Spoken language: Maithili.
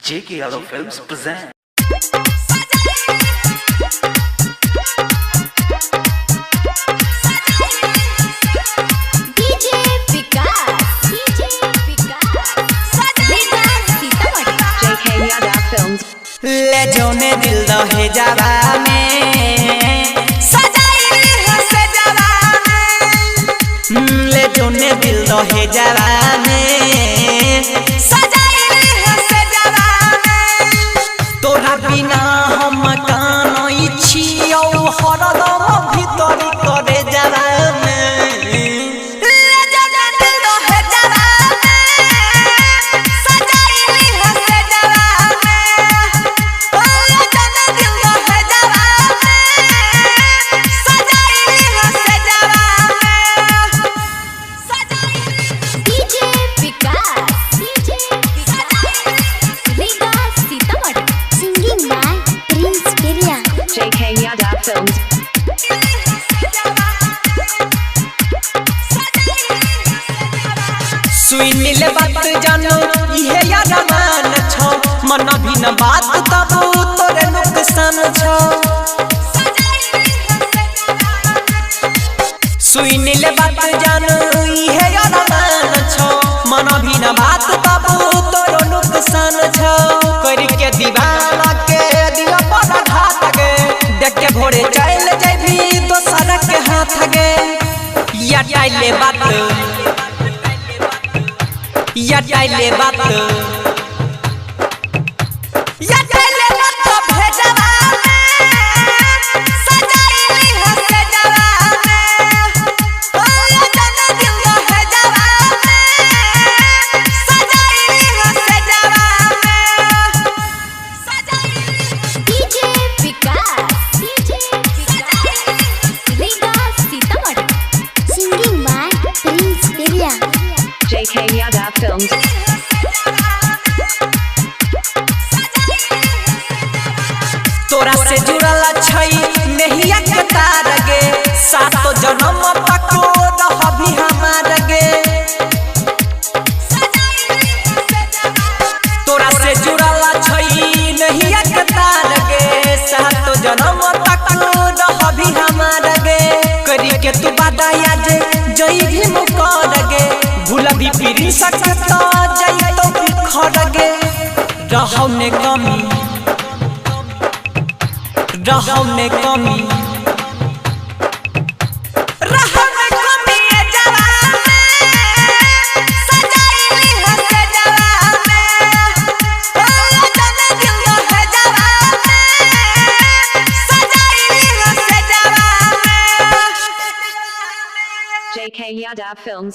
JK Yadav Films present. DJ Vikas, DJ Vikas, Vikas Sitamarhi. JK Yadav Films. ले जोने दिल दहे जावा में सजाई है सजावा में, ले जोने दिल दहे जावा में सजाई है सजावा में। तोरा बिना हम कानई छियौ हरदम भीतर करे जावा में, ले जोने दिल दहे जावा में सजाई है सजावा में, ले जोने दिल दहे जावा में सजाई है सजावा में। DJ Vikas, DJ Vikas, Vikas Sitamarhi. Singing by Prince Piria. JK Yadav Films. Sunil बात जानो इहे यार मान छो, मन भी न बात तब तोरे नुकसान छो। सुनिल बात जानो इहे यार मान छो, मन भी न बात तब तोरे नुकसान छो। कर के दीवाना के दिल पर घात गे, देख के भोरे चल जेबी दोसर के हाथ गे। या टाइले बात, या टाइले बात, या टाइले बात भेजवा में सजाइली है सजवा में, ओ जन दिल भेजवा में सजाइली है सजवा में। DJ Vikas, DJ Vikas, Vikas Sitamarhi. Singing by Prince Piria. JK Yadav Films. तोरा से जुड़ल छै नहिया के तार गे, सातो जन्म तक रहबी हमार गे। तोरा से जुड़ल छै नहिया के तार गे, सातो जन्म तक रहबी हमार गे। करी के तू वादा आज जई भी मुकर गे, भूलबी फिर सकत जई तो बिखर गे। रहौ ने कमी, रहौ ने कमी, रहौ ने कमी ए जवा में सजाइली है सजवा में, ओ जन दिल है जवा में सजाइली है सजवा में। JK Yadav Films.